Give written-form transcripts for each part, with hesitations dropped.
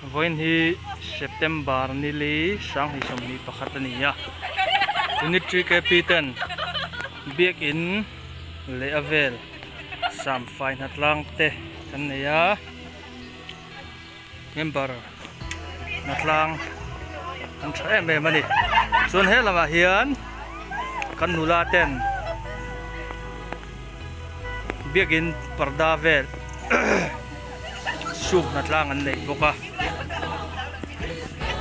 Vawiin hi September nili 2021 a ni a, Unit 3 KP ten Biakin leh a vel samfai hnatlang te kan nei a, member hnatlang an tha em em a ni. Chuan he lamah hian kan nula ten Biakin parda vel suk hnatlang an neih bawk a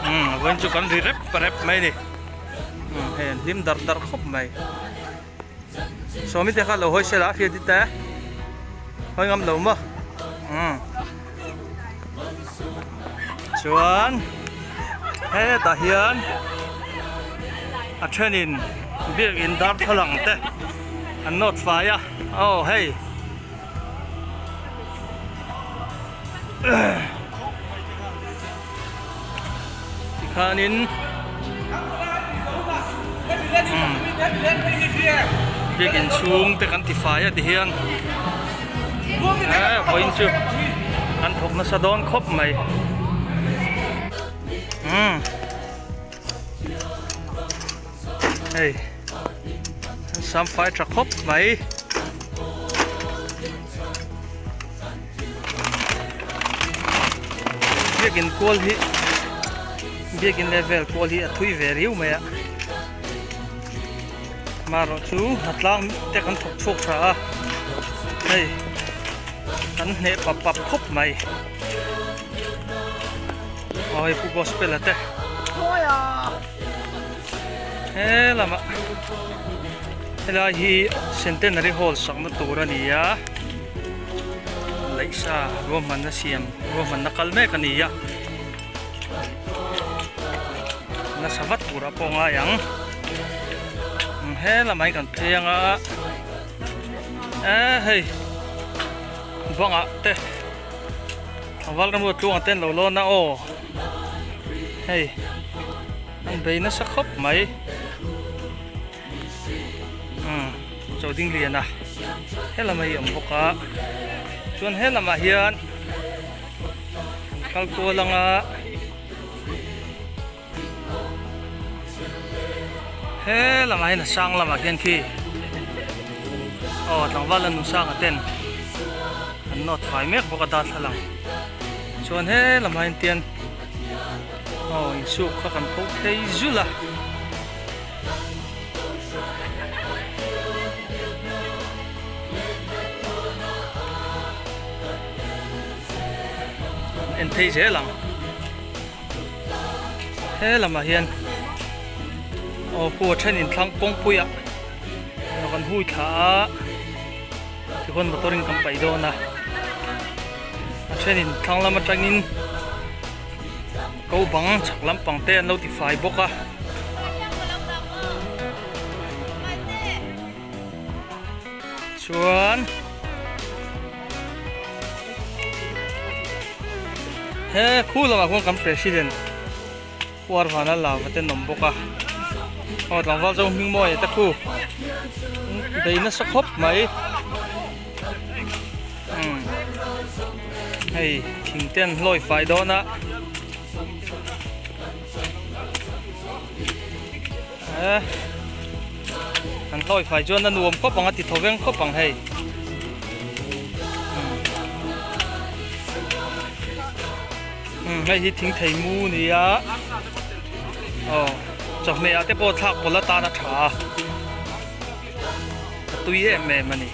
umm vawiin chu kan ri rep rep mai a ni umm hei an hlim dar dar khawp mai sawmi te kha lo hawi sela a hriat te hawi ngam lo maw umm chuan hetah hian a thenin biakin darthlalang te an nawt fai a aw hei. Tikhanin biakin chhung te kan tifai a tihian eh vawiin chu kan thawk nasa dawn khawp mai umm hei an sam fai tha khawp mai. Biakin kual hi biakin level kual hi a thui ve riau mai a marawh chu a tlang te kan thawk chhuak tha a hei kan hneh pap pap khawp mai aw hei pu gospel a te he lamah helai hi centenary hall sakna tur a ni a. Laihsa ruahmanna siam ruahmanna kal mek a ni a nasa vat turah pawh a ngai ang he lamah hi kan phei anga eh hei bangah te a val ram ruat tluangah te an lo lawn a aw hei an bei nasa khawp mai. Umm chaw ding lian a helam a hi awm bawk a chuan helamah hian kal kual anga helamah hian a sang lamah khian khi aw tlangval an nusanga ten an nawt fai mek bawk a darthlalang chuan helamah hian tian aw insuk kha kan pho phei zul a. En phei zel ang he lamah hian aw khu a then in thlang kawngpui ah kan hui thla a tichuan motor in kan paih dawn a a then in thlang lam atangin Ko bang chhak lampang te an lo ti fai bawk a. Chuan he khu lamah khuan kan president Puar Vana Lava te an awm bawk a. Aw tlangval chu hming mawi te khu bei nasa khawp mai. Umm hei thing te an hlawi fai dawn a eh an hlawi fai chuan a nuam khawp ang a ti thaw veng khawp ang hei umm hei hi thing thei mu a ni a aw chawhmeh ah te pawh thlak pawlh atan a tha a. A tui em em a ni.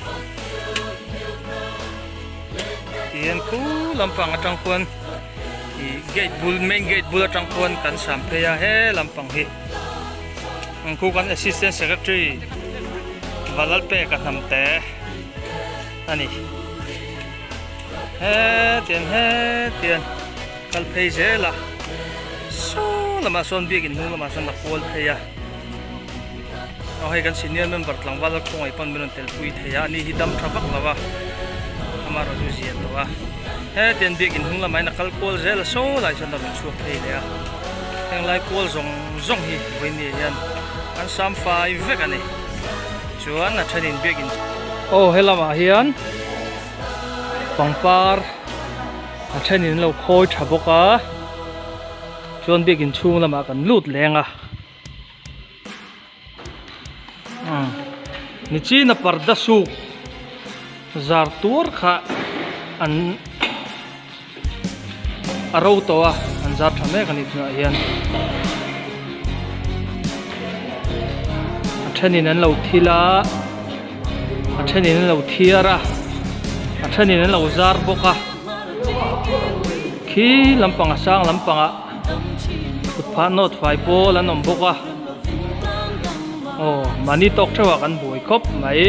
Tihian khu lampang atang khuan ih gate bul main gate bul atang khuan kan sam phei a he lampang hi ang khu kan assistant secretary Valalpeka hnamte a ni. Hetiang hetiang kal phei zel a saw lamah sawn biakin hnung lamah sawn a kual phei a. Aw hei kan senior member tlangval a khawngaih pawn min rawn tel pui thei a, ani hi dam tha vak lo a, amaherawh chu zia tawh a, hetiang biakin hnung lamah hian a kal kual zel a saw lai sawn a rawn chhuak thei leh a, heng lai kual zawng zawng hi vawiin hian an sam fai vek a ni, chuan a thenin biakin. Aw helamah hian pangpar a thenin an lo khawi tha bawk a. Chuan biakin chhung lamah kan lut leng a. Nichina parda suk zar tur kha an a ro tawh a an zar tha mek a ni tunah hian a thenin an lo thil a a thenin an lo thiar a a thenin an lo zar bawk a khi lampang a sang lampangah. Kut phah nawt fai pawl an awm bawk a aw mahni tawk theuh ah kan buai khawp mai.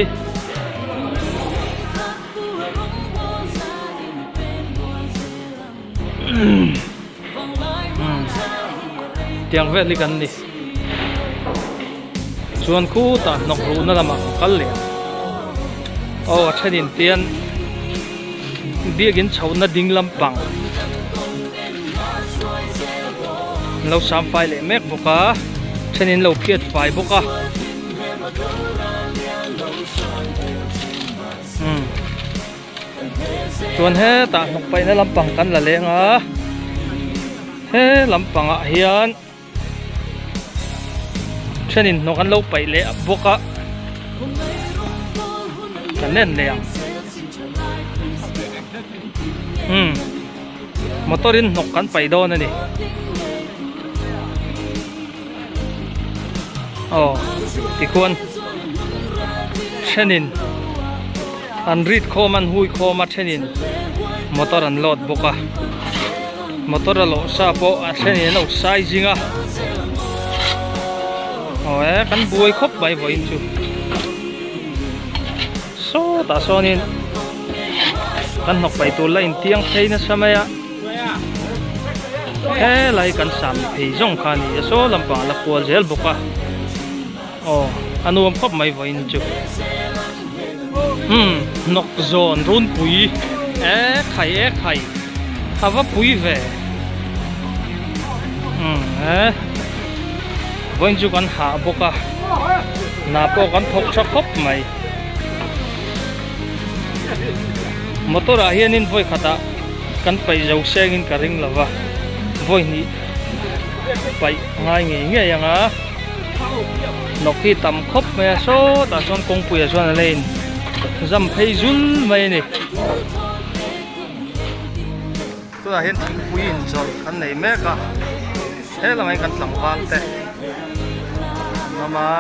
Tiang vel hi kan ni chuan khutah hnawk ruhna lamah kan kal leh ang aw a thenin tian. Biakin chhohna ding lampang an lo sam fai leh mek bawk a thenin an lo phiat fai bawk a umm chuan hetah hnawk paihna lampang kan la leng a he lampangah hian. Thenin hnawk an lo paih leh bawk a kan en leh ang umm motor in hnawk kan paih dawn a ni aw tikhuan thenin an rit khawm an hui khawm a thenin motor an load bawk a. Motor a lawh sa pawh a thlen in a lo sai zing a aw e kan buai khawp mai vawiin chu sawtah sawnin kan hnawk paih tur la intiang phei nasa mai a helai kan sam phei zawng kha a ni a saw lampang a la kual zel bawk a aw a nuam khawp mai vawiin chu umm hnawk zawn runpui e khai e khai a va pui ve umm e vawiin chu kan hah bawk a hna pawh kan thawk tha khawp mai motor ah hianin vawi khatah kan paih zo sengin ka ring lova vawi hnih paih ngai ngei ngei ang a. Hnawk hi tam khawp mai a sawtah chuan kawngpuiah chuan a la in zam phei zul mai a ni. Tunah hian thingpui inzawrh kan nei mek a he lamah hian kan tlangval te an awm a.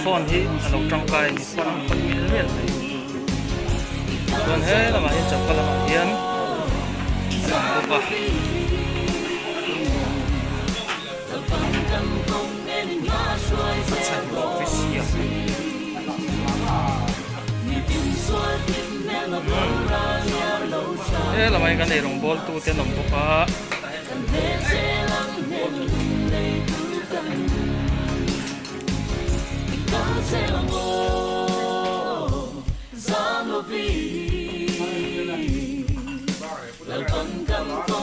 Phone hi a lo tangkai a ni phone an khawih mial mial mai chuan he lamah hian choka lamah hian an awm bawk a. He lamah hian kan eirawng bawl tu te an awm bawk a.